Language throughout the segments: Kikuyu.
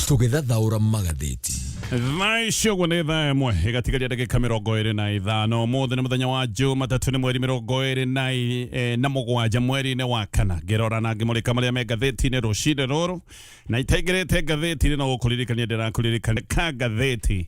Tũgĩthathaũra magathĩti. Thaa ici ũguo nĩ thaa 1 ĩgatigaria ndagĩka 25. Ũmũthĩ nĩ mũthenya wa Jumatatũ, nĩ mweri 27 mweri-inĩ wa kana. Ngĩrora na ngĩmũrĩka marĩa me ngathĩti-inĩ rũcinĩ rũrũ, na itaingĩrĩte ngathĩti-inĩ no gũkũririkania ndĩrakũririkania ka ngathĩti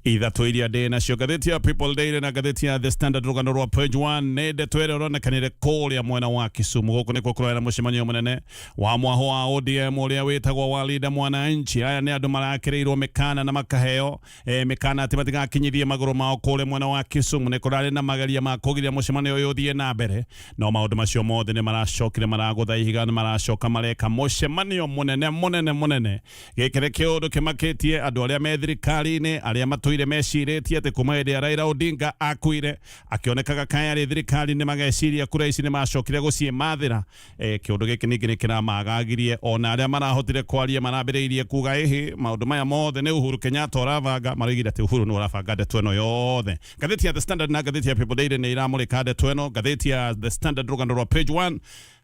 ithatũ iria ndĩ nacio: ngathĩti ya People Daily na ngathĩti ya The Standard. Rũgano rwa page 1 nĩ ndeto ĩrĩa ũronekanire kũrĩa mwena wa Kisumu. Gũkũ nĩkuo kũroera mũcemanio mũnene wa mwaho wa ODM ũrĩa wĩtagwo wa Linda Mwananchi. Aya nĩ andũ marakĩrĩirwo mĩkana na makaheo mĩkana atĩ matigakinyithie magũrũ mao kũrĩa mwena wa Kisumu. Nĩ kũrarĩ na mageria ma kũgiria mũcemanio ũyũ ũthiĩ na mbere, no maũndũ macio mothe nĩ maracokire maragũtha ihiga, nĩ maracoka mareka mũcemanio mũnene mũnene mũnene. Gĩkĩ nĩ kĩũndũ kĩmakĩtie andũ arĩa me thirikari-inĩ, arĩa matũire mecirĩtie atĩ kuma hĩndĩ ya Raila Odinga akuire akĩonekaga kaĩ arĩ thirikari-inĩ, mageciria kura ici nĩ macokire gũciĩmathĩra. Kĩũndũ gĩkĩ ningĩ nĩ kĩramagagirie ona arĩa marahotire kwaria marambĩrĩirie kuga ĩhĩ, maũndũ maya mothe nĩ Uhuru Kenyatta ũrabanga. Maroigire atĩ Uhuru nĩ ũrabanga ndeto ĩno yothe. Ngathĩti ya The Standard na ngathĩti ya People Daily nĩ iramũrĩka ndeto ĩno. Ngathĩti ya The Standard, rũgano rwa page 1,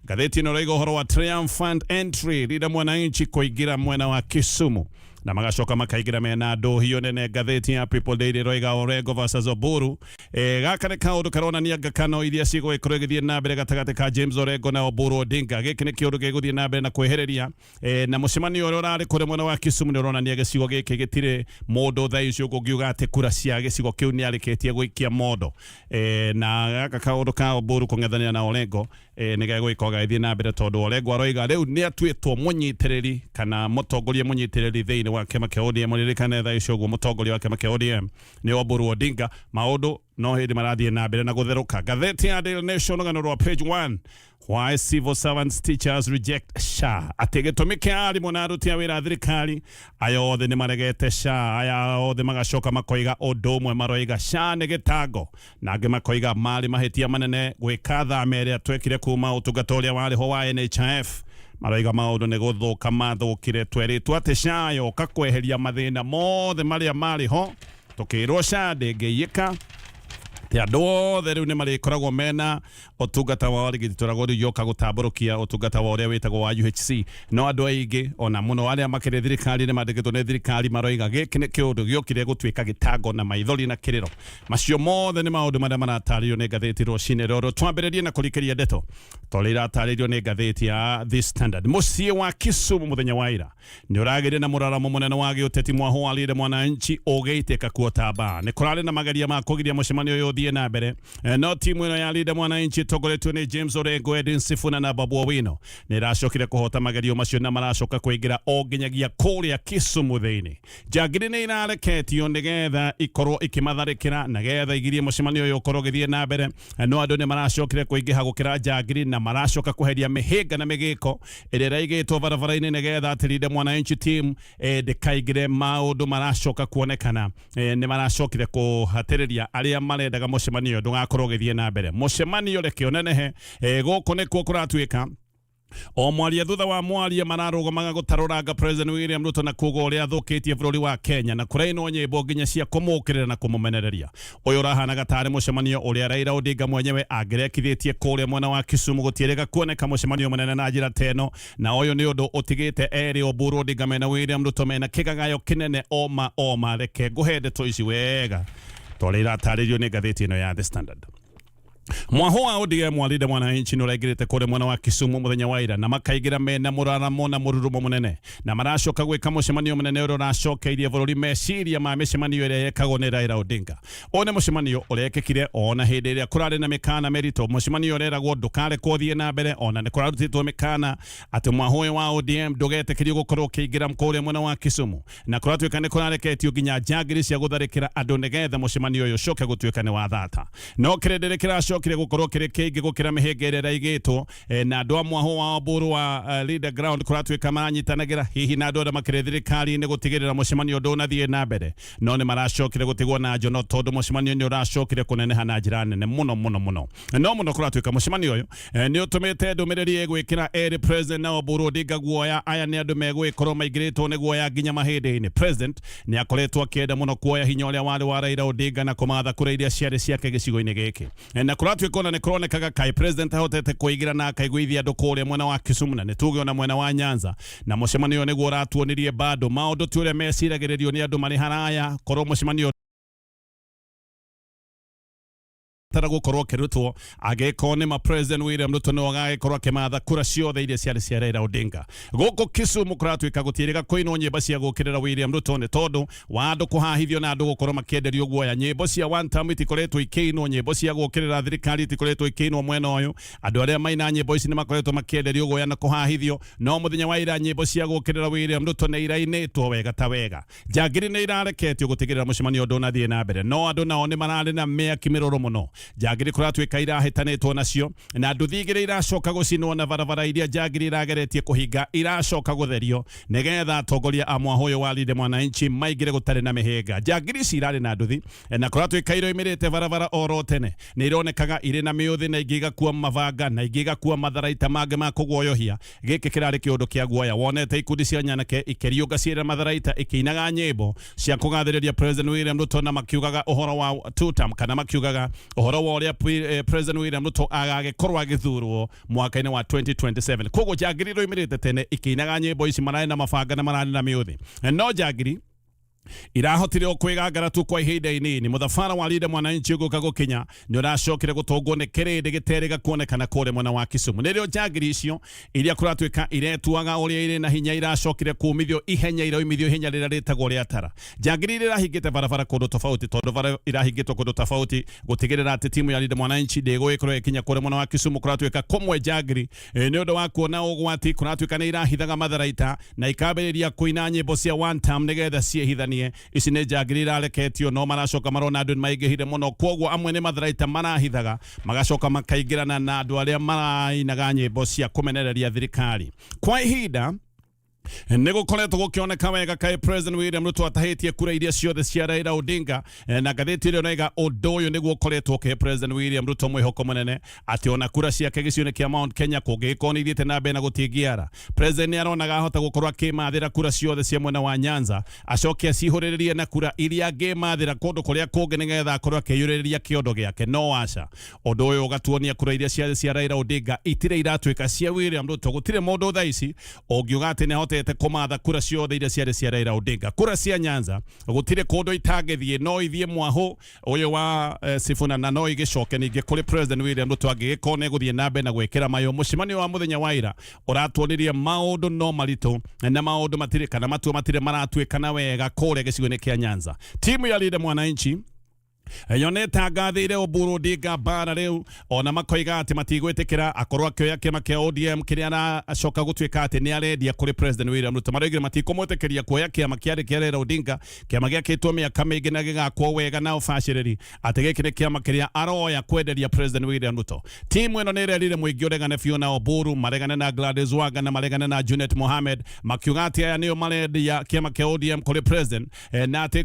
ngathĩti ĩno ĩroiga ũhoro wa triumphant entry, Linda Mwananchi kũingĩra mwena wa Kisumu na magacoka makaingĩra mena ndũhiũ nene. Ngathĩti ya People Daily ĩroiga Orengo versus Oburu. Gaka nĩ kaũndũ karonania ngakano iria cigũgĩkorwo igĩthiĩ na mbere gatagatĩ ka James Orengo na Oburu Odinga. Gĩkĩ nĩ kĩũndũ gĩgũthiĩ na mbere na kwĩhĩrĩria, na mũcemanio ũrĩa ũrarĩ kũrĩa mwena wa Kisumu nĩ ũronania gĩcigo gĩkĩ gĩtirĩ mũndũ thaa ici ũkũngiuga atĩ kura cia gĩcigo kĩu nĩ arĩkĩtie gũikia mondo. Na gaka kaũndũ ka Oburu kũng'ethanĩra na Orengo nĩ gegũgĩkorwo gagĩthiĩ na mbere, tondũ Orengo aroiga rĩu nĩ atuĩtwo mũnyitĩrĩri kana mũtongoria mũnyitĩrĩri thĩinĩ wa kĩama kĩa ODM. Ririkane thaa ici ũguo mũtongoria wa kĩama kĩa ODM nĩ Oburu Odinga. Maũndũ no hĩndĩ marathiĩ na mbere na gũtherũka. Ngathĩti ya Daily Nation, rũgano rwa page 1, Why Civil Servants Teachers Reject SHA, atĩ gĩtũmi kĩa arimũ na aruti a wĩra a thirikari aya othe nĩ maregete SHA. Aya othe magacoka makoiga ũndũ ũmwe, maroiga SHA nĩ gĩtango, na angĩ makoiga marĩ mahĩtia manene gwĩka thama ĩrĩa twekire kuma ũtungata ũrĩa warĩ ho wa NHIF. Maroiga maũndũ nĩ gũthũka mathũkire. Twerĩtwo atĩ SHA yoka kweheria mathĩna mothe marĩa marĩ ho, tũkĩrwo SHA ndĩngĩiyĩka, atĩ andũ othe rĩu nĩ marĩkoragwo mena ũtungata wa ũrigiti. Tũragwo rĩu yoka gũtambũrũkia ũtungata wa ũrĩa wĩtagwo wa UHC, no andũ aingĩ ona mũno arĩa makĩrĩ thirikari nĩ mandĩkĩtwo nĩ thirikari maroiga gĩkĩ nĩ kĩũndũ gĩokire gũtuĩka gĩtango na maithori na kĩrĩro. Macio mothe nĩ maũndũ marĩa maratarĩrio nĩ ngathĩti rũcinĩ rũrũ. Twambĩrĩrie na kũrikĩria ndeto tondũ iratarĩrio nĩ ngathĩti ya The Standard. Mũciĩ wa Kisumu mũthenya wa ira nĩ ũragĩire na mũraramo mũnene wa gĩũteti, mwaho wa Linda Mwananchi ũgĩitĩka kuo ta mbaa. Nĩ kũrarĩ na mageria ma kũgiria mũcemanio ũyũ ũthiĩ na mbere, no timu ĩno ya Linda Mwananchi ĩtongoretio nĩ James Orengo, Edwin Sifuna na Babu Owino nĩ ĩracokire kũhota magerio macio na maracoka kũingĩra o nginyagia kũrĩa Kisumu thĩinĩ. Njangiri nĩ irareketio nĩgetha ikorwo ikĩmatharĩkĩra nĩgetha igirie mũcemanio ũyũ ũkorwo ũgĩthiĩ na mbere, no andũ nĩ maracokire kũingĩha gũkĩra njangiri na maracoka kweheria mĩhĩnga na mĩgĩko ĩrĩa ĩraigĩtwo barabara-inĩ nĩgetha atĩ Linda Mwananchi team ndĩkaingĩre. Maũndũ maracoka kuonekana nĩ maracokire kũhatĩrĩria arĩa marendaga mũcemanio ũyũ ndũgakorwo ũgĩthiĩ na mbere. Mũcemanio reke ũnenehe. Gũkũ nĩkuo kũratuĩka o mwaria thutha wa mwaria mararũgamaga gũtarũranga President William Ruto na kuga ũrĩa athũkĩtie bũrũri wa Kenya, na kũrainwo nyĩmbo nginya cia kũmũkĩrĩra na kũmũmenereria. Ũyũ ũrahanaga tarĩ mũcemanio ũrĩa Raila Odinga mwenyewe angĩrekithĩtie kũrĩa mwena wa Kisumu. Gũtiĩrĩga kuoneka mũcemanio mũnene na njĩra ta ĩno, na ũyũ nĩ ũndũ ũtigĩte erĩ Oburu Odinga mena William Ruto mena kĩgagayo kĩnene oma oma. Reke ngũhe ndeto ici wega torĩa iratarĩrio nĩ ngathĩti ĩno ya The Standard. Mwaho wa ODM wa Linda Mwananchi nĩ ũraingĩrĩte kũrĩa mwena wa Kisumu mũthenya wa ira na makaingĩra mena mũraramo na mũrurumo mũnene, na maracoka gwĩka mũcemanio mũnene ũrĩa ũracokeirie bũrũri meciria ma mĩcemanio ĩrĩa yekagwo nĩ Raila Odinga. Ũyũ nĩ mũcemanio ũrekĩkire ona hĩndĩ ĩrĩa kũrarĩ na mĩkana mĩritũ, mũcemanio ũreragwo ndũkarekwo ũthiĩ na mbere, ona nĩ kũrarutĩtwo mĩkana atĩ mwaho ũyũ wa ODM ndũgetĩkĩrio gũkorwo ũkĩingĩra kũrĩa mwena wa Kisumu, na kũratuĩka nĩ kũrareketio nginya njangiri cia gũtharĩkĩra andũ nĩgetha mũcemanio ũyũ ũcoke gũtuĩka nĩ wa thata. No kĩrĩndĩ kĩracokire gũkorwo kĩrĩ kĩingĩ gũkĩra mĩhĩnga ĩrĩa ĩraigĩtwo, na andũ a mwaho wa Oburu wa Leader Ground kũratuĩka maranyitanagĩra hihi na andũ arĩa makĩrĩ thirikari-inĩ gũtigĩrĩra mũcemanio ndũnathiĩ na mbere, no nĩ maracokire gũtigwo na njono tondũ mũcemanio nĩ ũracokire kũneneha na njĩra nene mũno mũno mũno. No mũno kũratuĩka mũcemanio ũyũ nĩ ũtũmĩte ndũmĩrĩri ĩgwĩkĩra erĩ President na Oburu Odinga guoya. Aya nĩ andũ megũgĩkorwo maingĩrĩtwo nĩ guoya nginya mahĩndĩ-inĩ. President nĩ akoretwo akĩenda mũno kuoya hinya ũrĩa warĩ wa Raila Odinga na kũmatha kura iria ciarĩ ciake gĩcigo-inĩ gĩkĩ, na Kũratuĩka ona nĩ kũronekaga kaĩ president ahotete kũingĩra na akaiguithia andũ kũrĩa mwena wa Kisumu na nĩ tuge ona mwena wa Nyanza, na mũcemanio ũyũ nĩguo ũratuonirie bado maũndũ ti ũrĩa meciragĩrĩrio nĩ andũ marĩ haraya. Korwo mũcemanio tara gukorwo akirutwo agĩkorwo nĩ ma President William Ruto nĩwe agagĩkorwo akĩmatha kura ciothe iria ciarĩ cia Raila Odinga. Gũkũ Kisumu kũratuĩka gũtiĩrĩga kũinwo nyĩmbo cia gũkĩrĩra William Ruto nĩ tondũ wa andũ kũhahithio na andũ gũkorwo makĩenderio guoya. Nyĩmbo cia one term itikoretwo ikĩinwo, nyĩmbo cia gũkĩrĩra thirikari itikoretwo ikĩinwo mwena ũyũ. Andũ arĩa maina nyĩmbo ici nĩ makoretwo makĩenderio guoya na kũhahithio, no mũthenya wa ira nyĩmbo cia gũkĩrĩra William Ruto nĩ irainĩtwo wega ta wega. Njangiri nĩ irareketio gũtigĩrĩra mũcemanio ndũnathiĩ na mbere, no andũ nao nĩ mararĩ na mĩaki mĩrũrũ mũno. Njangiri kũratuĩka irahĩtanĩtwo nacio na nduthi igĩrĩ iracoka gũcinwo na barabara iria njangiri irageretie kũhinga iracoka gũtherio nĩgetha atongoria a mwahũ ũyũ wa Linda Mwananchi maingĩre gũtarĩ na mĩhĩnga. Njangiri ici irarĩ na nduthi na kũratuĩka iroimĩrĩte barabara oro tene. Nĩ ironekaga irĩ na mĩũthĩ na ingĩ igakua mabanga na ingĩ igakua matharaita mangĩ ma kũguoyohia. Gĩkĩ kĩrarĩ kĩũndũ kĩa guoya wonete ikundi cia nyanake ikĩriũnga ciĩna matharaita ikĩinaga nyĩmbo cia kũgathĩrĩria President William Ruto na makiugaga ũhoro wa two term kana makiugaga ũhoro wa ũrĩa President William Ruto agagĩkorwo agĩthurwo mwaka-inĩ wa 2027. Koguo njangiri iroimĩrĩte tene ikĩinaga nyĩmbo ici, mararĩ na mabanga na mararĩ na mĩũthĩ, no njangiri irahotire o kwĩgangara tu kwa ihinda inini. Mũthabara wa Linda Mwananchi ũgũka gũkinya nĩ ũracokire gũtũngwo nĩ kĩrĩndĩ gĩterĩga kuonekana kũrĩa mwena wa Kisumu. Nĩrĩo njangiri icio iria kũratuĩka iretuaga ũrĩa irĩ na hinya iracokire kumithio ihenya, iroimithio ihenya rĩrĩa rĩtagwo rĩa tara. Njangiri iria irahingĩte barabara kũndũ tofauti, tondũ bara irahingĩtwo kũndũ tofauti gũtigĩrĩra atĩ timu ya Linda Mwananchi ndĩgũgĩkorwo ĩkinya kũrĩa mwena wa Kisumu. Kũratuĩka kũmwe njangiri nĩ ũndũ wa kuona ũgwati kũratuĩka nĩ irahithaga matharaita na ikambĩrĩria kũina nyĩmbo cia one term nĩgetha ciĩhithanie. Ici nĩ njangiri irareketio, no maracoka marona andũ nĩ maingĩhire mũno, kwoguo amwe nĩ matharaita marahithaga magacoka makaingĩrana na andũ arĩa marainaga nyĩmbo cia kũmenereria thirikari. Kwa ihinda nĩ gũkoretwo gũkĩoneka wega kaĩ President William Ruto atahĩtie kura iria ciothe cia Raila Odinga, na ngathĩti ĩrĩa ĩroiga ũndũ ũyũ nĩguo ũkoretwo ũkĩhe President William Ruto mwĩhoko mũnene atĩ ona kura ciake gĩcigo-inĩ kĩa Mount Kenya kũngĩgĩkorwo nĩ ithiĩte na mbere na gũtingĩara, President nĩ aronaga ahota gũkorwo akĩmathĩra kura ciothe cia mwena wa Nyanza acoke acihũrĩrĩrie na kura iria angĩmathĩra kũndũ kũrĩa kũngĩ nĩgetha akorwo akĩiyũrĩrĩria kĩondo gĩake. No aca, ũndũ ũyũ ũgatuonia kura iria ciarĩ cia Raila Odinga itirĩ iratuĩka cia William Ruto. Gũtirĩ mũndũ thaa ici ũngiuga atĩ nĩ ahotete kũmatha kura ciothe iria ciarĩ cia Raila Odinga. Kura cia Nyanza gũtirĩ kũndũ itangĩthiĩ, no ithiĩ mwahũ ũyũ wa Sifuna na no igĩcoke ningĩ kũrĩ President William Ruto angĩgĩkorwo nĩ egũthiĩ na mbere na gwĩkĩra mayũ. Mũcemanio wa mũthenya wa ira ũratuonirie maũndũ no maritũ na maũndũ matirĩ kana matua matirĩ maratuĩkana wega kũrĩa gĩcigo-inĩ kĩa Nyanza. Timu ya Linda Mwananchi yone tangathĩire Oburu Odinga mbara rĩu, ona makoiga atĩ matigwĩtĩkĩra akorwo akĩoya kĩama kĩa ODM kĩrĩa aracoka gũtuĩka atĩ nĩ arendia kũrĩ President William Ruto. Maroigire matikũmwĩtĩkĩria kuoya kĩama kĩarĩ kĩa Raila Odinga, kĩama gĩakĩtwo mĩaka mĩingĩ na gĩgakwo wega na ũbacĩrĩri, atĩ gĩkĩ nĩ kĩama kĩrĩa aroya kwenderia President William Ruto. Timu ĩno nĩ ĩrerire mũingĩ ũregane biũ na Oburu, maregane na Gladys Wanga na maregane na Junet Mohamed, makiuga atĩ aya nĩo marendia kĩama kĩa ODM kũrĩ president, na atĩ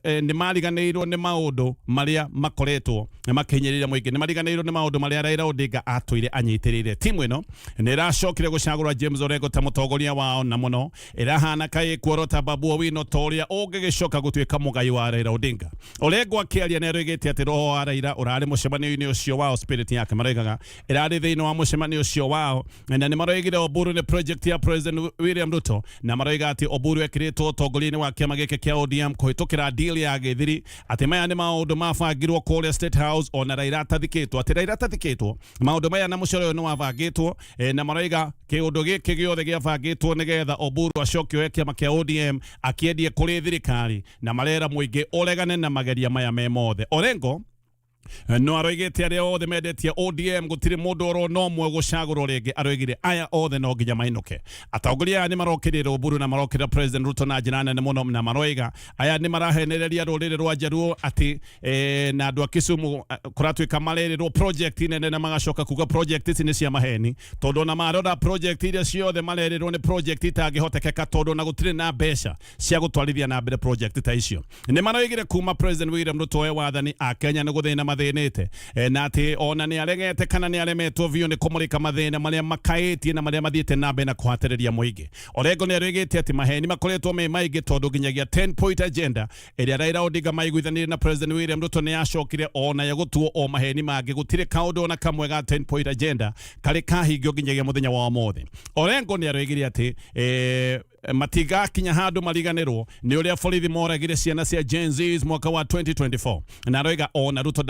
nĩ mariganĩirwo nĩ maũndũ marĩa makoretwo makĩhinyĩrĩria mũingĩ, nĩ mariganĩirwo nĩ maũndũ marĩa Raila Odinga atũire anyitĩrĩire. Timu ĩno nĩ ĩracokire gũcagũra James Orengo ta mũtongoria wao, na mũno ĩrahana kaĩ kuorota Babu Owino ta ũrĩa ũngĩgĩcoka gũtuĩka mũgai wa Raila Odinga. Orengo akĩaria nĩ aroigĩte atĩ roho wa Raila ũrarĩ mũcemanio-inĩ ũcio wao, spirit yake maroigaga ĩrarĩ thĩinĩ wa mũcemanio ũcio wao, na nĩ maroigire Oburu nĩ project ya President William Ruto, na maroiga atĩ Oburu ekĩrĩtwo ũtongoria-inĩ wa kĩama gĩkĩ kĩa ODM kũhĩtũkĩra deal ya gĩthiri, atĩ maya nĩ maũndũ mabangirwo kũrĩa State House ona Raila atathikĩtwo, atĩ Raila atathikĩtwo maũndũ maya na mũcoro ũyũ nĩ wabangĩtwo, na maroiga kĩũndũ gĩkĩ gĩothe gĩabangĩtwo nĩgetha Oburu acoke oe kĩama kĩa ODM akĩendie kũrĩ thirikari, na marera mũingĩ ũregane na mageria maya me mothe. Orengo no aroigĩte arĩa othe mendetie ODM gũtirĩ mũndũ oro no ũmwe gũcagũrwo rĩngĩ. Aroigire aya othe no nginya mainũke. Atongoria aya nĩ marokĩrĩra Oburu na marokĩrĩra President Ruto na njĩra nene mũno, na maroiga aya nĩ marahenereria rũrĩrĩ rwa Jaluo atĩ na andũ a Kisumu, kũratuĩka marerĩrwo project nene na magacoka kuga project ici nĩ cia maheni, tondũ ona marora project iria ciothe marerĩrwo nĩ project itangĩhotekeka, tondũ ona gũtirĩ na mbeca cia gũtwarithia na mbere project ta icio. Nĩ maroigire kuma President William Ruto oe wathani, a Kenya nĩ gũthĩna. mathĩnĩte, na atĩ ona nĩ aregete kana nĩ aremetwo biũ nĩ kũmũrĩka mathĩna marĩa makaĩtie na marĩa mathiĩte na mbere na kũhatĩrĩria mũingĩ. Orengo nĩ aroigĩte atĩ maheni makoretwo me maingĩ tondũ nginyagia 10 point agenda ĩrĩa Raila Odinga maiguithanĩrie na President William Ruto nĩ yacokire ona yo gũtuo o maheni mangĩ. Gũtirĩ kaũndũ ona kamwe ga 10 point agenda karĩ kahingio nginyagia mũthenya wa ũmũthĩ. Orengo nĩ aroigire atĩ matigakinya handũ mariganĩrwo nĩ ũrĩa borithi moragire ciana cia Gen Zs mwaka wa 2024, na aroiga ona Ruto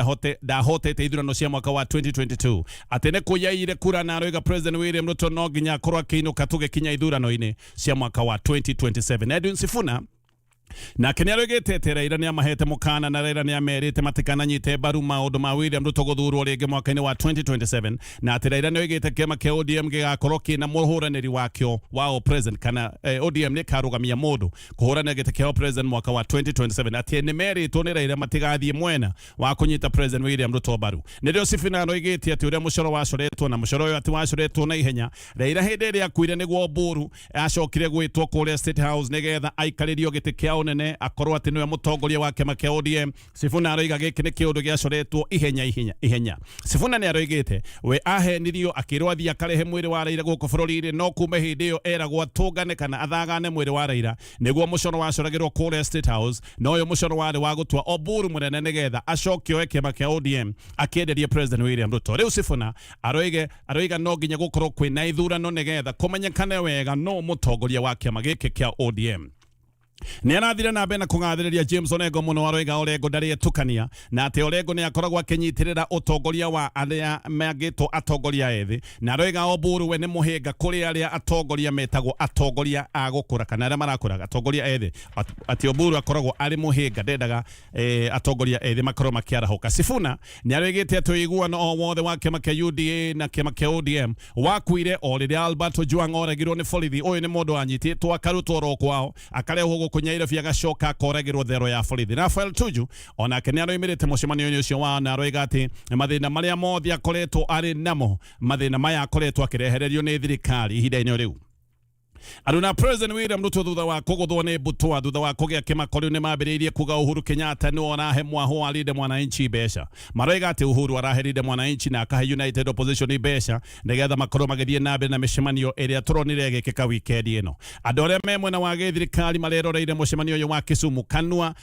ndahotete ithurano cia mwaka wa 2022, atĩ nĩ kũyaire kura, na aroiga President William Ruto no nginya akorwo akĩinũka tũgĩkinya ithurano-inĩ cia mwaka wa 2027. Edwin Sifuna nake nĩ aroigĩte atĩ Raila nĩ amahete mũkana na Raila nĩ amerite matikananyite mbaru maũndũ ma William Ruto gũthurwo rĩngĩ mwaka-inĩ wa 2027, na atĩ Raila nĩ oigĩte kĩama kĩa ODM gĩgakorwo kĩna mũhũranĩri wakĩo wa president, kana ODM nĩ ĩkarũgamia mũndũ kũhũranĩra gĩtĩ kĩa president mwaka wa 2027, atĩ nĩ merĩtwo nĩ Raila matigathiĩ mwena wa kũnyita President William Ruto mbaru. Nĩrĩo Sifuna aroigĩte atĩ ũrĩa mũcoro wacoretwo na mũcoro ũyũ atĩ wacoretwo na ihenya, Raila hĩndĩ ĩrĩa akuire nĩguo Oburu acokire gwĩtwo kũrĩa State House nĩgetha aikarĩrio gĩtĩ kĩa ũnene akorwo atĩ nĩwe mũtongoria wa kĩama kĩa ODM. Sifuna aroiga gĩkĩ nĩ kĩũndũ gĩacoretwo ihenya ihenya ihenya. Sifuna nĩ aroigĩte we ahenirio akĩrwo athiĩ akarehe mwĩrĩ wa Raila gũkũ bũrũri-inĩ, no kuma hĩndĩ ĩyo eragwo atũngane kana athagane mwĩrĩ wa Raila nĩguo mũcoro wacoragĩrwo kũrĩa State House, na ũyũ mũcoro warĩ wa gũtua Oburu mũnene nĩgetha acoke oe kĩama kĩa ODM akĩenderie President William Ruto. Rĩu Sifuna aroiga no nginya gũkorwo kwĩna ithurano nĩgetha kũmenyekane wega no mũtongoria wa kĩama gĩkĩ kĩa ODM. Nĩ arathire na mbere na kũgathĩrĩria James Orengo mũno, aroiga Orengo ndarĩ etukania na atĩ Orengo nĩ akoragwo akĩnyitĩrĩra ũtongoria wa arĩa mangĩtwo atongoria ethĩ, na aroiga Oburu we nĩ mũhĩnga kũrĩ arĩa atongoria metagwo atongoria a gũkũra kana arĩa marakũra, atongoria ethĩ, atĩ Oburu akoragwo arĩ mũhĩnga, ndendaga atongoria ethĩ makorwo makĩarahũka. Sifuna nĩ aroigĩte atĩ ũiguano o wothe wa kĩama kĩa UDA na kĩama kĩa ODM wakuire o rĩrĩa Albert Ojwang oragirwo nĩ borithi. Ũyũ nĩ mũndũ wanyitĩtwo akarutwo oro kwao akarehwo gũkũ Nyairobi agacoka akoragĩrwo thero ya borithi. Raphael Tuju onake nĩ aroimĩrĩte mũcemanio-inĩ ũcio wao na aroiga atĩ mathĩna marĩa mothe akoretwo arĩ namo, mathĩna maya akoretwo akĩrehererio nĩ thirikari ihinda-inĩ rĩu. Aruna President William Ruto thutha wa kũgũthwo nĩ mbutwa thutha wa kũgĩa kĩmako rĩu nĩ mambĩrĩirie kuga Uhuru Kenyatta nĩwe ũrahe mwaho wa Linda Mwananchi mbeca. Maroiga atĩ Uhuru arahe Linda Mwananchi na akahe United Opposition mbeca nĩgetha makorwo magĩthiĩ na mbere na mĩcemanio ĩrĩa tũronire ĩgĩkĩka wikendi ĩno. Andũ arĩa me mwena wa gĩthirikari mareroreire mũcemanio ũyũ wa Kisumu kanua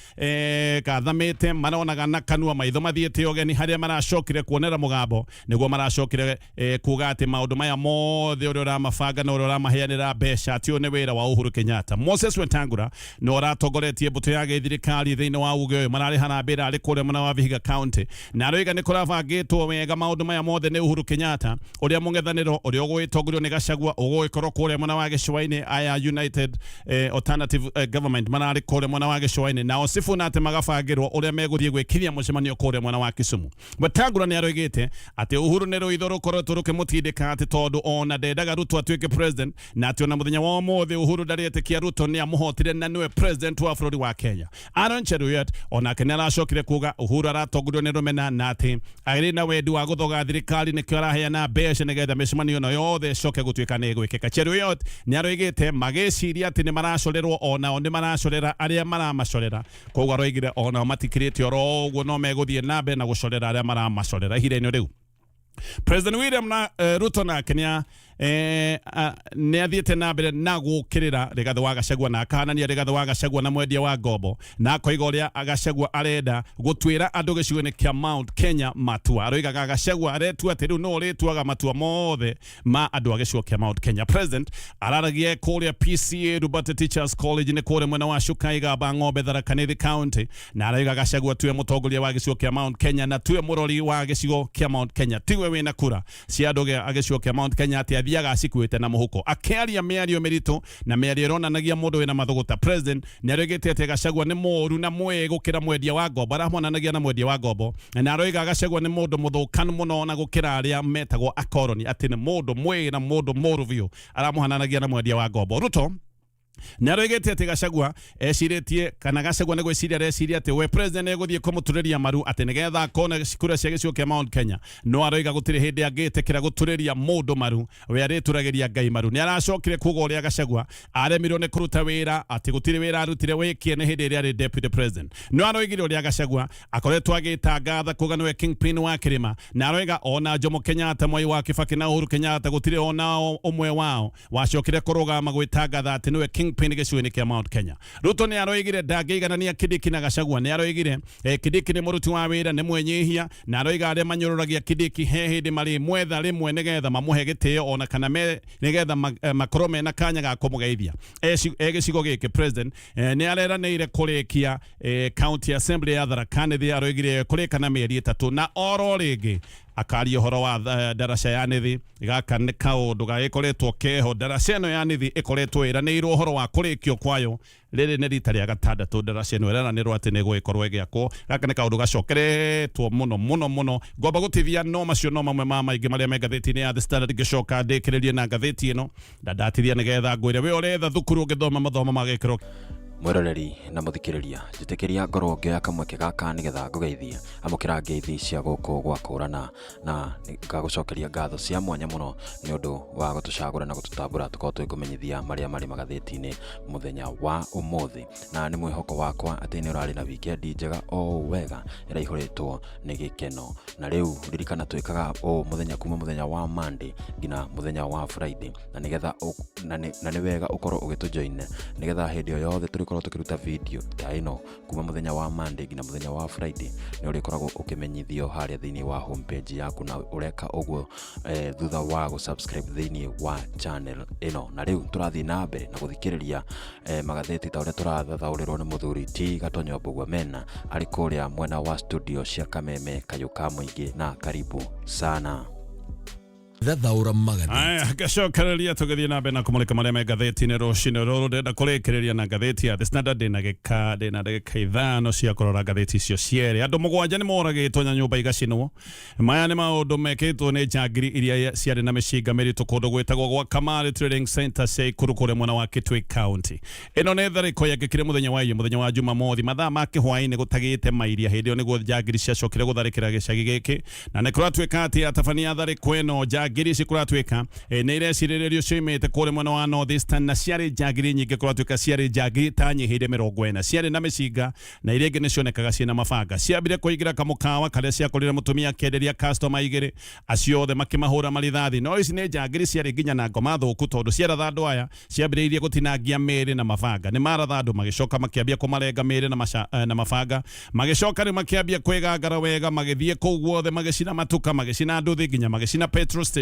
kathamĩte, maronaga na kanua maitho mathiĩte ũgeni harĩa maracokire kuonera mũgambo nĩguo maracokire kuga atĩ maũndũ maya mothe ũrĩa ũramabanga na ũrĩa ũramaheanĩra mbeca atĩ ũyũ nĩ wĩra wa Uhuru Kenyatta. Moses Wetangula nĩ ũratongoretie mbũtũ ya gĩthirikari thĩinĩ wa uge ũyũ, mararĩ harambee arĩ kũrĩa mwena wa Vihiga County, na aroiga nĩ kũrabangĩtwo wega maũndũ maya mothe nĩ Uhuru Kenyatta, ũrĩa mũng'ethanĩro ũrĩa ũgũgĩtongorio nĩ Gachagua ũgũgĩkorwo kũrĩa mwena wa gĩcũa-inĩ. Aya United Alternative Government mararĩ kũrĩa mwena wa gĩcũa-inĩ, nao Sifuna atĩ magabangĩrwo ũrĩa megũthiĩ gwĩkinyia mũcemanio kũrĩa mwena wa Kisumu. Wetangula nĩ aroigĩte atĩ Uhuru nĩ rũitho rũkoretwo rũkĩmũtindĩka, atĩ tondũ ona ndendaga Ruto atuĩke president, na atĩ ona mũthenya wa ũmũthĩ Uhuru ndarĩtĩkia Ruto nĩ amũhotire na nĩwe president wa bũrũri wa Kenya. Aaron Cheruiyot onake nĩ aracokire kuga Uhuru aratongorio nĩ rũmena na atĩ arĩ na wendi wa gũthoga thirikari, nĩkĩo araheana mbeca nĩgetha mĩcemanio ĩno yothe ĩcoke gũtuĩka nĩ ĩgwĩkĩka. Cheruiyot nĩ aroigĩte magĩciria atĩ nĩ maracorerwo, onao nĩ maracorera arĩa maramacorera, koguo aroigire onao matikirĩte oro ũguo, no megũthiĩ na mbere na gũcorera arĩa maramacorera ihinda-inĩ rĩu. President William na Ruto nake nĩ athiĩte na mbere na gũkĩrĩra Rigathĩ wa Gachagua na akahanania Rigathĩ wa Gachagua na mwendia wa ngombo, na akoiga ũrĩa Gachagua arenda gũtuĩra andũ gĩcigo-inĩ kĩa Mount Kenya matua. Aroigaga Gachagua aretua atĩ rĩu no ũrĩtuaga matua mothe ma andũ a gĩcigo kĩa Mount Kenya. President araragia kũrĩa PCA Rubate Teachers College nĩ kũrĩa mwena wa Chuka Igamba Ng'ombe Tharaka Nithi County, na arauga Gachagua tuwe mũtongoria wa gĩcigo kĩa Mount Kenya na tuwe mũrori wa gĩcigo kĩa Mount Kenya, tiwe wĩna kura cia andũ a gĩcigo kĩa Mount Kenya, atĩ athiaga acikuĩte na mũhuko. Akĩaria mĩario mĩritũ na mĩario ĩronanagia mũndũ wĩna mathũgũta, President nĩ aroigĩte atĩ Gachagua nĩ mũũru na mwĩĩ gũkĩra mwendia wa ngombo, aramwonanagia na mwendia wa ngombo, na aroiga Gachagua nĩ mũndũ mũthũkanu mũno na gũkĩra arĩa metagwo akoroni, atĩ nĩ mũndũ mwĩĩ na mũndũ mũũru biũ, aramũhananagia na mwendia wa ngombo. Ruto Nĩ aroigĩte atĩ Gachagua ecirĩtie kana Gachagua nĩ gwĩciria areciria atĩ we president egũthiĩ kũmũturĩria maru atĩ nĩgetha akona kura cia gĩcigo kĩa Mount Kenya. No aroiga gũtirĩ hĩndĩ angĩtĩkĩra gũturĩria mũndũ maru, we arĩturagĩria Ngai maru. Nĩ aracokire kuga ũrĩa Gachagua aremirwo nĩ kũruta wĩra, atĩ gũtirĩ wĩra arutire wĩ kĩene hĩndĩ ĩrĩa arĩ deputy president. No aroigire ũrĩa Gachagua akoretwo agĩtangatha kuga nĩwe kingpin wa kĩrĩma, na aroiga ona Jomo Kenyatta, Mwai wa Kibaki na Uhuru Kenyatta gũtirĩ ona ũmwe wao wacokire kũrũgama gwĩtangatha atĩ nĩwe kingpin gĩcigo-inĩ kĩa Mount Kenya. Ruto nĩ aroigire ndangĩiganania Kindiki na Gachagua. Nĩ aroigire Kindiki nĩ mũruti wa wĩra, nĩ mwenyihia, na aroiga arĩa manyũrũragia Kindiki he hĩndĩ marĩ mwetha rĩmwe nĩgetha mamũhe gĩtĩo ona kana me nĩgetha makorwo mena kanya ga kũmũgeithia. Gĩcigo gĩkĩ president nĩ areranĩire kũrĩkia county assembly ya Tharaka Nithi, aroigire kũrĩka na mĩeri 3, na oro rĩngĩ akaria ũhoro wa ndaraca ya Nithi. Gaka nĩ kaũndũ gagĩkoretwo keho. Ndaraca ĩno ya Nithi ĩkoretwo ĩranĩirwo ũhoro wa kũrĩkio kwayo. Rĩrĩ nĩ rita rĩa gatandatũ ndaraca ĩno ĩreranĩrwo atĩ nĩ ĩgũgĩkorwo ĩgĩakwo. Gaka nĩ kaũndũ gacokeretwo mũno mũno mũno. Ngwamba gũtithia, no macio no mamwe ma maingĩ marĩa me ngathĩti-inĩ ya The Standard. Ngĩcoka ndĩkĩrĩrie na ngathĩti ĩno na ndatithia nĩgetha ngwĩre we ũretha thukuru ũngĩthoma mathomo ma gĩkĩro. Mwĩroreri na mũthikĩrĩria, njĩtĩkĩria ngorwo ngĩoya kamweke gaka nĩgetha ngũgeithie. Amũkĩra ngeithi cia gũkũ gwa kũrana, na ngagũcokeria ngatho cia mwanya mũno nĩ ũndũ wa gũtũcagũra na gũtũtambũra tũkorwo tũgĩkũmenyithia marĩa marĩ magathĩti-inĩ mũthenya wa ũmũthĩ. Na nĩ mwĩhoko wakwa atĩ nĩ ũrarĩ na wikendi njega o wega ĩraihũrĩtwo nĩ gĩkeno. Na rĩu ririkana twĩkaga ũũ mũthenya kuma mũthenya wa Monday nginya mũthenya wa Friday, na nĩgetha na nĩ wega ũkorwo ũgĩtũjoin nĩgetha hĩndĩ o yothe tũrĩkorwo tũkĩruta video ta ĩno kuma mũthenya wa Monday nginya mũthenya wa Friday nĩ ũrĩkoragwo ũkĩmenyithio harĩa thĩinĩ wa homepage yaku, na ũreka ũguo thutha wa gũ-subscribe thĩinĩ wa channel ĩno. Na rĩu tũrathiĩ na mbere na gũthikĩrĩria magathĩti ta ũrĩa tũrathathaũrĩrwo nĩ mũthuri T Gatonyo Mbugua Mena arĩ kũrĩa mwena wa studio cia Kameme Kayũ ka Mũingĩ, na karibu sana. Thathaũra magathĩti. Aya, ngacokereria tũgĩthiĩ na mbere na kũmũrĩka marĩa me ngathĩti-inĩ rũcinĩ rũrũ. Ndĩrenda kũrĩkĩrĩria na ngathĩti ya The Standard. Ndĩna ndagĩka 5 cia kũrora ngathĩti icio cierĩ. Andũ 7 nĩ moragĩtwo na nyũmba igacinwo. Maya nĩ maũndũ mekĩtwo nĩ njangiri iria ciarĩ na mĩcinga mĩritũ kũndũ gwĩtagwo gwa Kamari Trading Center Ceikuru kũrĩa mwena wa Kitui County. Ĩno nĩ tharĩko yekĩkire mũthenya wa iyo, mũthenya wa Jumamothi, mathaa ma kĩhwaĩ-inĩ gũtagĩte mairia. Hĩndĩ ĩyo nĩguo njangiri ciacokire gũtharĩkĩra gĩcagi gĩkĩ, na nĩ kũratuĩka atĩ atabania tharĩko ĩno njangiri ici kũratuĩka nĩ irecirĩrĩrio cioimĩte kũrĩa mwena wa North Eastern, na ciarĩ njangiri nyingĩ. Kũratuĩka ciarĩ njangiri ta nyihĩire 40, ciarĩ na mĩcinga na iria ingĩ nĩ cionekaga ciĩna mabanga. Ciambire kũingĩra kamũkawa karĩa ciakorire mũtumia akĩenderia customer 2, acio othe makĩmahũra marithathi. No ici nĩ njangiri ciarĩ nginya na ngoma thũku, tondũ ciaratha andũ aya ciambĩrĩirie gũtinangia mĩĩrĩ na mabanga. Nĩ maratha andũ magĩcoka makĩambia kũmarenga mĩĩrĩ na mabanga, magĩcoka rĩu makĩambia kwĩgangara wega, magĩthiĩ kũu guothe magĩcina matuka, magĩcina nduthi, nginya magĩcina petrol station.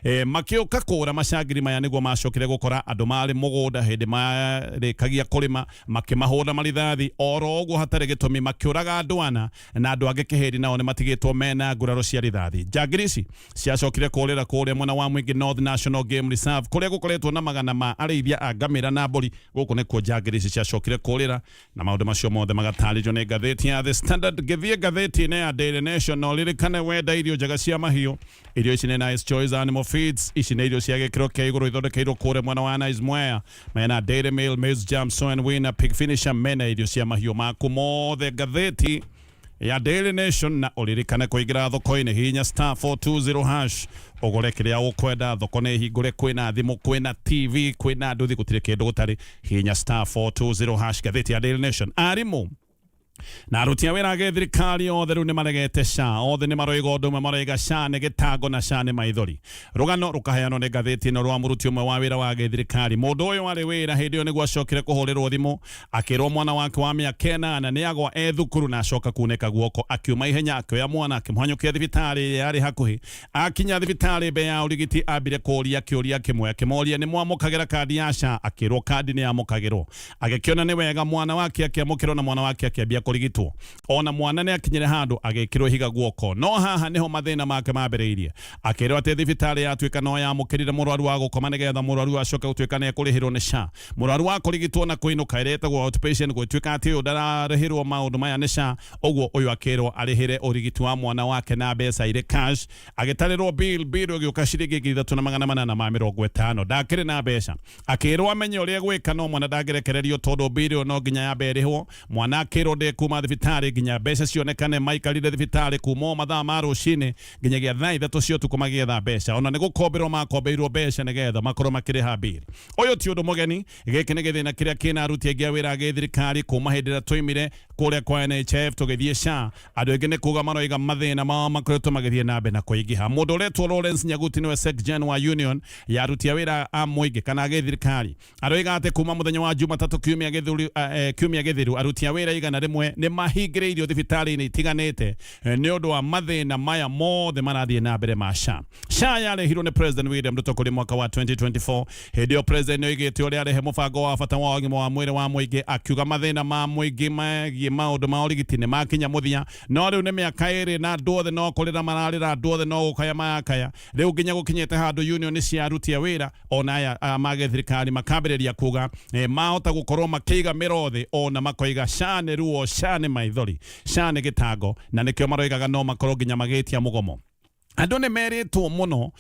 Makĩũka kũra macangiri maya nĩguo macokire gũkora andũ marĩ mũgũnda hĩndĩ marĩkagia kũrĩma, makĩmahũra marithathi oro ũguo hatarĩ gĩtũmi, makĩũraga andũ 4 na andũ angĩ kĩhĩri nao nĩ matigĩtwo mena nguraro cia rithathi. Njangiri ici ciacokire kũrĩra kũrĩa mwena wa Mwingi North National Game Reserve kũrĩa gũkoretwo na magana ma arĩithia a ngamĩra na mbũri. Gũkũ nĩkuo njangiri ici ciacokire kũrĩra, na maũndũ macio mothe magatarĩrio nĩ ngathĩti ya The Standard. Ngĩthiĩ ngathĩti-inĩ ya Daily Nation, no ririkane wenda irio njega cia mahiũ, irio ici nĩ Nice Choice Animal Feeds. Ici nĩ irio cia gĩkĩro kĩa igũrũ ithondekeirwo kũrĩa mwena wa Nice Mwea. Mena Dairy Meal, Maize Jam, Soy and Winner, Pig Finisher, mena irio cia mahiũ maku mothe. Ngathĩti ya Daily Nation, na ũririkane kũingĩra thoko-inĩ, hihinya *420 hash ũgũre kĩrĩa ũkwenda. Thoko nĩ hingũre, kwĩna thimũ, kwĩna TV, kwĩna nduthi, gũtirĩ kĩndũ gũtarĩ. Hihinya *420 hash. Ngathĩti ya Daily Nation, arimũ na aruti a wĩra a gĩthirikari othe rĩu nĩ maregete SHA. Othe nĩ maroiga ũndũ ũmwe, maroiga SHA nĩ gĩtango na SHA nĩ maithori. Rũgano rũkaheanwo nĩ ngathĩti ĩno rwa mũruti ũmwe wa wĩra wa gĩthirikari. Mũndũ ũyũ arĩ wĩra hĩndĩ ĩyo nĩguo acokire kũhũrĩrwo thimũ akĩrwo mwana wake wa mĩaka 8 nĩ agwa e thukuru na acoka kunĩka guoko. Akiuma ihenya, akĩoya mwana, akĩmũhanyũkia thibitarĩ ĩrĩa yarĩ hakuhĩ. Akinya thibitarĩ, mbere ya ũrigiti ambire kũũria kĩũria kĩmwe, akĩmoria nĩ mwamũkagĩra kandi ya SHA. Akĩrwo kandi nĩ yamũkagĩrwo. Agĩkĩona nĩ wega mwana wake akĩamũkĩrwo, na mwana wake akĩambia kũrĩa. kũrigitwo. Ona mwana nĩ akinyire handũ agĩkĩrwo ihiga guoko. No haha nĩho mathĩna make mambĩrĩirie. Akĩrwo atĩ thibitarĩ yatuĩka no yamũkĩrire mũrwaru wa gũkoma nĩgetha mũrwaru acoke gũtuĩka nĩ ekũrĩhĩrwo nĩ SHA. Mũrwaru wa kũrigitwo na kũinũka ĩrĩa ĩtagwo outpatient gũtuĩka atĩ ũyũ ndararĩhĩrwo maũndũ maya nĩ SHA, ũguo ũyũ akĩrwo arĩhĩre ũrigiti wa mwana wake na mbeca irĩ cash. Agĩtarĩrwo bill, bill ĩgĩũka ciringi 3,850. Ndakĩrĩ na mbeca. Akĩrwo amenye ũrĩa egwĩka no mwana ndangĩrekererio tondũ bill ĩyo no nginya yambe ĩrĩhwo. Mwana akĩrwo ndekuma thibitarĩ nginya mbeca cionekane. Maikarire thibitarĩ kuma o mathaa ma rũcinĩ nginyagia thaa 3 cia ũtukũ magĩetha mbeca. Ona nĩ gũkomberwo makombeirwo mbeca nĩgetha makorwo makĩrĩha bill. Ũyũ ti ũndũ mũgeni, gĩkĩ nĩ gĩthĩna kĩrĩa kĩna aruti aingĩ a wĩra a gĩthirikari kuma hĩndĩ ĩrĩa twaimire kũrĩa kwa NHIF tũgĩthiĩ SHA. Andũ aingĩ nĩ kuga maroiga mathĩna mao makoretwo magĩthiĩ na mbere na kũingĩha. Mũndũ ũretwo Lawrence Nyaguti nĩwe Secgen wa union ya aruti a wĩra a mũingĩ kana a gĩthirikari. Aroiga atĩ kuma mũthenya wa Jumatatũ kiumia gĩthiru aruti a wĩra 100 nĩ mahingĩrĩirio thibitarĩ-inĩ itiganĩte nĩ ũndũ wa mathĩna maya mothe marathiĩ na mbere ma SHA. SHA yarehirwo nĩ President William Ruto kũrĩ mwaka wa 2024. Hĩndĩ ĩyo President nĩoigĩte ũrĩa arehe mũbango wa bata wa ũgima wa mwĩrĩ wa mũingĩ, akiuga mathĩna ma mũingĩ megiĩ maũndũ ma ũrigiti nĩ makinya mũthia. No rĩu nĩ mĩaka 2 na andũ othe no kũrĩra mararĩra, andũ othe no gũkaya marakaya. Rĩu nginya gũkinyĩte handũ union cia aruti a wĩra ona aya ma gĩthirikari makambĩrĩria kuga mahota gũkorwo makĩiga mĩro thĩ, ona makoiga SHA nĩ ruo, SHA nĩ maithori, SHA nĩ gĩtango, na nĩkĩo maroigaga no makorwo nginya magĩtia mũgomo. Andũ nĩ merĩtwo mũno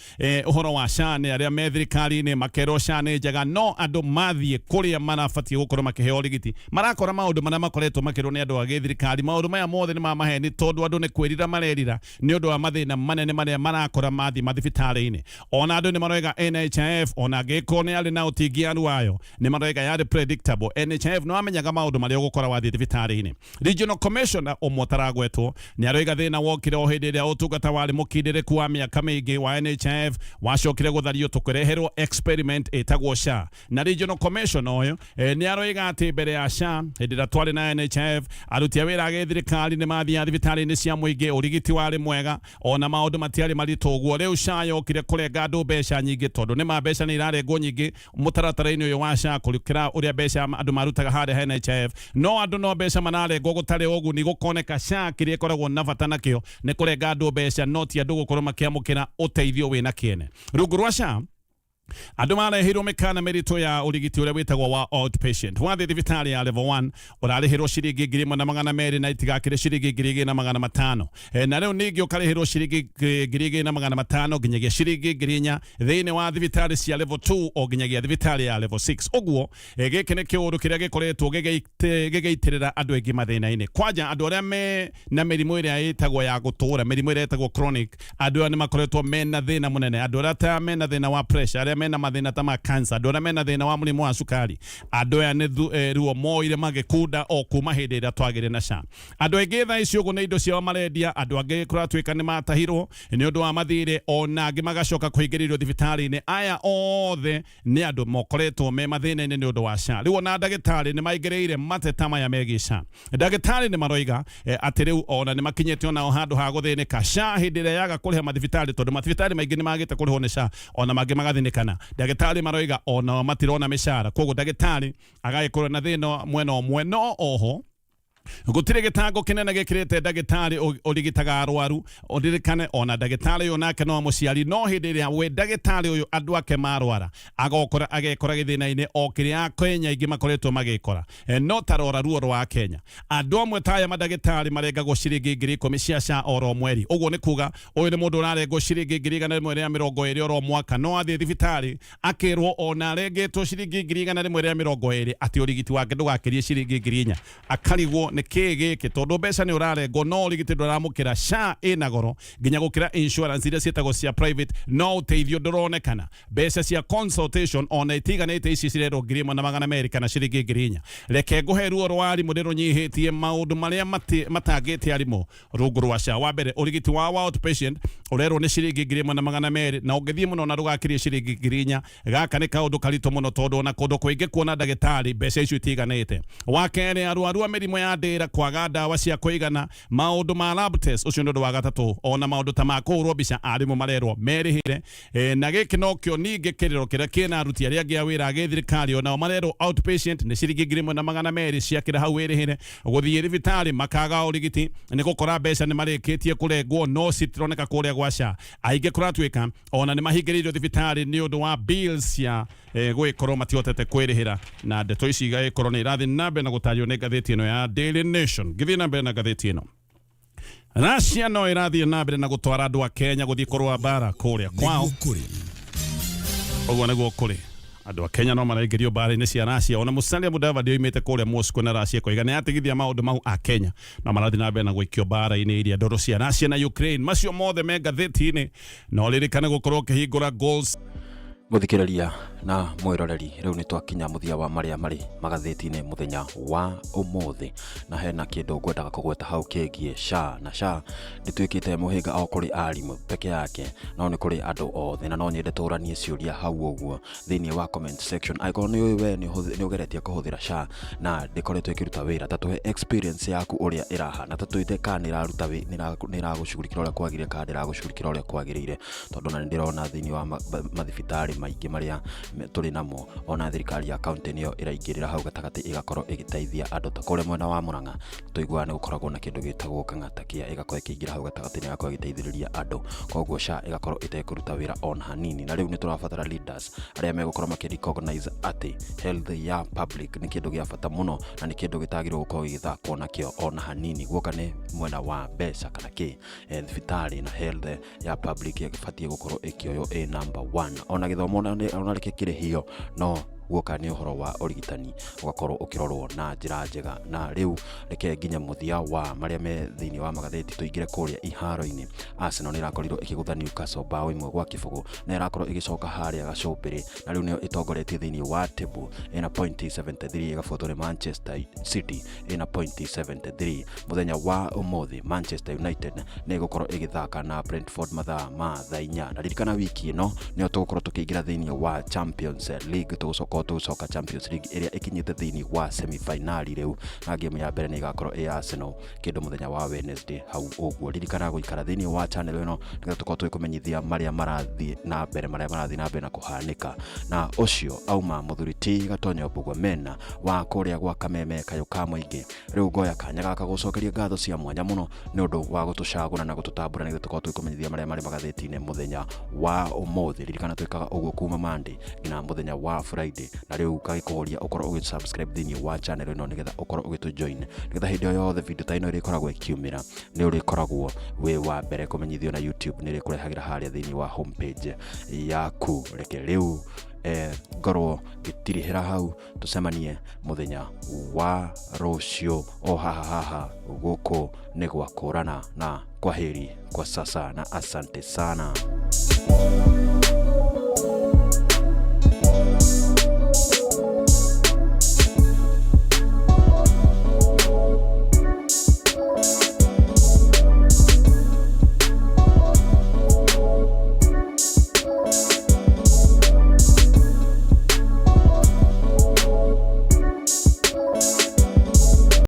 ũhoro wa SHA nĩ arĩa me thirikari-inĩ, makerwo SHA nĩ njega, no andũ mathiĩ kũrĩa marabatiĩ gũkorwo makĩheo ũrigiti marakora maũndũ marĩa makoretwo makĩrwo nĩ andũ a gĩthirikari. Maũndũ maya mothe nĩ ma maheni tondũ andũ nĩ kwĩrira marerira nĩ ũndũ wa mathĩna manene marĩa marakora mathiĩ mathibitarĩ-inĩ. Ona andũ nĩ maroiga NHIF ona angĩkorwo nĩ yarĩ na ũtingiaru wayo nĩ maroiga yarĩ predictable. NHIF nĩ wamenyaga maũndũ marĩa ũgũkora wathiĩ thibitarĩ-inĩ. Regional Commissioner ũmwe ũtaragwetwo nĩ aroiga thĩna wokire o hĩndĩ ĩrĩa ũtungata warĩ mũkindĩrĩku wa mĩaka mĩingĩ wa NHIF wacokire gũthario tũkĩreherwo experiment ĩtagwo SHA. Na Regional Commissioner ũyũ nĩ aroiga atĩ mbere ya SHA hĩndĩ ĩrĩa twarĩ na NHIF aruti a wĩra a gĩthirikari nĩ mathiaga thibitarĩ-inĩ cia mũingĩ, ũrigiti warĩ mwega ona maũndũ matiarĩ maritũ ũguo. Rĩu SHA yokire kũrenga andũ mbeca nyingĩ tondũ nĩ ma mbeca nĩ irarengwo nyingĩ mũtaratara-inĩ ũyũ wa SHA kũrĩkĩra ũrĩa mbeca andũ marutaga harĩa NHIF. No andũ no mbeca mararengwo gũtarĩ ũguni, gũkoneka SHA kĩrĩa ĩkoragwo na bata nakĩo nĩ kũrenga andũ mbeca no ti andũ gũkorwo makĩamũkĩra ũteithio wĩna kĩene. Rungu rwa SHA andũ mareheirwo mĩkana mĩritũ ya ũrigiti ũrĩa wĩtagwo wa outpatient. Wathiĩ thibitarĩ ya level 1 ũrarĩhĩrwo ciringi 1,200 na itigakĩre ciringi 2,500. Na rĩu ningĩ ũkarĩhĩrwo ciringi 2,500 nginyagia ciringi 4,000 thĩinĩ wa thibitarĩ cia level 2 o nginyagia thibitarĩ ya level 6. Ũguo gĩkĩ nĩ kĩũndũ kĩrĩa gĩkoretwo gĩgĩitĩrĩra andũ aingĩ mathĩna-inĩ. Kwanja andũ arĩa me na mĩrimũ ĩrĩa ĩtagwo ya gũtũũra, mĩrimũ ĩrĩa ĩtagwo chronic, andũ aya nĩ makoretwo mena thĩna mũnene. Andũ arĩa ta mena thĩna wa pressure, arĩa mena mathĩna ta ma cancer, andũ arĩa mena thĩna wa mũrimũ wa cukari, andũ aya nĩ ruo moire magĩkunda o kuma hĩndĩ ĩrĩa twagĩire na SHA. Andũ aingĩ thaa ici ũguo nĩ indo ciao marendia, andũ angĩ kũratuĩka nĩ matahirwo nĩ ũndũ wa mathirĩ, ona angĩ magacoka kũhingĩrĩrio thibitarĩ-inĩ. Aya othe nĩ andũ mokoretwo me mathĩna-inĩ nĩ ũndũ wa SHA. Rĩu ona ndagĩtarĩ nĩ maingĩrĩire mateta maya megiĩ SHA. Ndagĩtarĩ nĩ maroiga atĩ rĩu ona nĩ makinyĩte onao handũ ha gũthĩnĩka. SHA hĩndĩ ĩrĩa yaga kũrĩha mathibitarĩ, tondũ mathibitarĩ maingĩ nĩ magĩte kũrĩhwo nĩ SHA, ona mangĩ magathĩnĩkana. Ndagĩtarĩ maroiga onao matirona mĩcara, koguo ndagĩtarĩ agagĩkorwo na thĩna mwena ũmwe. No oho gũtirĩ gĩtango kĩnene gĩkĩrĩte ndagĩtarĩ ũrigitaga arwaru. Ũririkane ona ndagĩtarĩ ũyũ nake no mũciari, no hĩndĩ ĩrĩa we ndagĩtarĩ ũyũ andũ ake marwara agokora agekora gĩthĩna-inĩ o kĩrĩa Kenya aingĩ makoretwo magĩkora. No tarora ruo rwa Kenya, andũ amwe ta aya mandagĩtarĩ marengagwo ciringi 10,000 cia SHA oro mweri. Ũguo nĩ kuga ũyũ nĩ mũndũ ũrarengwo ciringi 120,000 oro mwaka, no athiĩ thibitarĩ akĩrwo ona arengetwo ciringi 120,000 atĩ ũrigiti wake ndũgakĩrie ciringi 4,000. Akarigwo nĩ kĩĩ gĩkĩ tondũ mbeca nĩ ũrarengwo no ũrigiti ndũramũkĩra. SHA ĩna goro nginya gũkĩra insurance iria ciĩtagwo cia private, no ũteithio ndũronekana. Mbeca cia consultation ona itiganĩte ici cirerwo 1,200 kana ciringi 4,000. Reke ngũhe ruo rwa arimũ ndĩrũnyihĩtie maũndũ marĩa matangĩte arimũ rungu rwa SHA. Wa mbere, ũrigiti wa outpatient Ũrerwo nĩ ciringi 1,200, na ũngĩthiĩ mũno na ndũgakĩrie ciringi 4,000. Gaka nĩ kaũndũ karitũ mũno, tondũ ona kũndũ kũingĩ kuona ndagĩtarĩ mbeca icio itiganĩte. Wa kerĩ, arwaru a mĩrimũ ya ndĩra kwaga ndawa cia kũigana, maũndũ ma lab test, ũcio nĩ ũndũ wa gatatũ. Ona maũndũ ta ma kũhũrwo mbica, arimũ marerwo merĩhĩre. Na gĩkĩ nokĩo ningĩ kĩrĩro kĩrĩa kĩna aruti arĩa angĩ a wĩra a gĩthirikari, onao marerwo outpatient nĩ ciringi 1,200 ciakĩra hau wĩrĩhĩre. Gũthiĩ thibitarĩ makaga ũrigiti nĩ gũkora mbeca nĩ marĩkĩtie kũrengwo, no citironeka kũrĩa gwa SHA. Aingĩ kũratuĩka ona nĩ mahingĩrĩirio thibitarĩ nĩ ũndũ wa bills cia gũgĩkorwo matihotete kwĩrĩhĩra. Na ndeto ici igagĩkorwo nĩ irathiĩ na mbere na gũtario nĩ ngathĩti ĩno ya Daily Nation. Ngĩthiĩ na mbere na ngathĩti ĩno, Russia no ĩrathiĩ na mbere na gũtwara andũ a Kenya gũthiĩ kũrũa mbara kũrĩa kwao. Nĩguo kũrĩ. Ũguo nĩguo kũrĩ, andũ a Kenya no maraingĩrio mbara-inĩ cia Russia. Ona Musalia Mudavadi oimĩte kũrĩa Moscow na Russia koiga nĩ atigithia maũndũ mau, a Kenya no marathiĩ na mbere na gũikio mbara-inĩ iria ndũrũ cia Russia na Ukraine. Macio mothe me ngathĩti-inĩ, no ririkane gũkorwo ũkĩhingũra goals. Mũthikĩrĩria na mwĩroreri, rĩu nĩ twakinya mũthia wa marĩa marĩ magathĩti-inĩ mũthenya wa ũmũthĩ, na hena kĩndũ ngwendaga kũgweta hau kĩgiĩ SHA. Na SHA ndĩtuĩkĩte mũhĩnga o kũrĩ arimũ peke yake, no nĩ kũrĩ andũ othe, na no nyende tũranie ciũria hau ũguo thĩinĩ wa comment section. Angĩkorwo nĩ ũĩ we nĩ ũgeretie kũhũthĩra SHA na ndĩkoretwo ĩkĩruta wĩra, ta tũhe experience yaku ũrĩa ĩrahana, ta twĩte kana nĩ ĩraruta nĩ ĩragũshughulikĩra ũrĩa kwagĩrĩire kana ndĩragũshughulikĩra ũrĩa kwagĩrĩire, tondũ ona nĩ ndĩrona thĩinĩ wa mathibitarĩ maingĩ marĩa tũrĩ namo, ona thirikari ya county nĩyo ĩraingĩrĩra hau gatagatĩ ĩgakorwo ĩgĩteithia andũ. Ta kũrĩa mwena wa Murang'a tũiguaga nĩ gũkoragwo na kĩndũ gĩtagwo Kang'ata Care, ĩgakorwo ĩkĩingĩra hau gatagatĩ na ĩgakorwo ĩgĩteithĩrĩria andũ. Koguo SHA ĩgakorwo ĩtekũruta wĩra ona hanini, na rĩu nĩ tũrabatara leaders arĩa megũkorwo makĩ recognize atĩ health ya public nĩ kĩndũ gĩa bata mũno na nĩ kĩndũ gĩtagĩrĩirwo gũkorwo gĩgĩthakwo nakĩo ona hanini. Guoka nĩ mwena wa mbeca kana kĩ, thibitarĩ na health ya public ĩbatiĩ gũkorwo ĩkĩoywo ĩ number one. Ona gĩthomo ona reke kĩrĩhio, no guoka nĩ ũhoro wa ũrigitani ũgakorwo ũkĩrorwo na njĩra njega. Na rĩu reke nginya mũthia wa marĩa me thĩinĩ wa magathĩti, tũingĩre kũrĩa iharo-inĩ. Arsenal nĩ ĩrakorirwo ĩkĩgũtha Newcastle bao 1-0, na ĩrakorwo ĩgĩcoka harĩa gacũmbĩrĩ, na rĩu nĩyo ĩtongoretie thĩinĩ wa table ĩna pointi 73, ĩgabuatwo nĩ Manchester City ĩna pointi 73. Mũthenya wa ũmũthĩ Manchester United nĩ ĩgũkorwo ĩgĩthaka na Brentford mathaa ma thaa 4. Na ririkana wiki ĩno nĩyo tũgũkorwo tũkĩingĩra thĩinĩ wa Champions League, tũgũcoka tũgũcoka Champions League ĩrĩa ĩkinyĩte thĩinĩ wa semi-final rĩu, na game ya mbere nĩ ĩgakorwo ĩ Arsenal kĩndũ mũthenya wa Wednesday hau ũguo. Ririkana gũikara thĩinĩ wa channel ĩno nĩgetha tũkorwo tũgĩkũmenyithia marĩa marathiĩ na mbere, marĩa marathiĩ na mbere na kũhanĩka. Na ũcio auma mũthuri ti Gatonyo Mbugua mena wa kũrĩa gwa Kameme kayũ ka mũingĩ. Rĩu ngoya kanya gaka gũcokeria ngatho cia mwanya mũno nĩ ũndũ wa gũtũcagũra na gũtũtambũra nĩgetha tũkorwo tũgĩkũmenyithia marĩa marĩ magathĩti-inĩ mũthenya wa ũmũthĩ. Ririkana twĩkaga ũguo kuma Monday nginya mũthenya wa Friday. Na rĩu ngagĩkũria ũkorwo ũgĩ subscribe thĩinĩ wa channel ĩno nĩgetha ũkorwo ũgĩtũ join, nĩgetha hĩndĩ o yothe video ta ĩno ĩrĩkoragwo ĩkiumĩra nĩ ũrĩkoragwo wĩ wa mbere kũmenyithio, na YouTube nĩ ĩrĩkũrehagĩra harĩa thĩinĩ wa homepage yaku. Reke rĩu ngorwo ngĩtirihĩra hau, tũcemanie mũthenya wa rũciũ o haha haha gũkũ nĩ gwa kũrana. Na kwaheri kwa sasa na asante sana.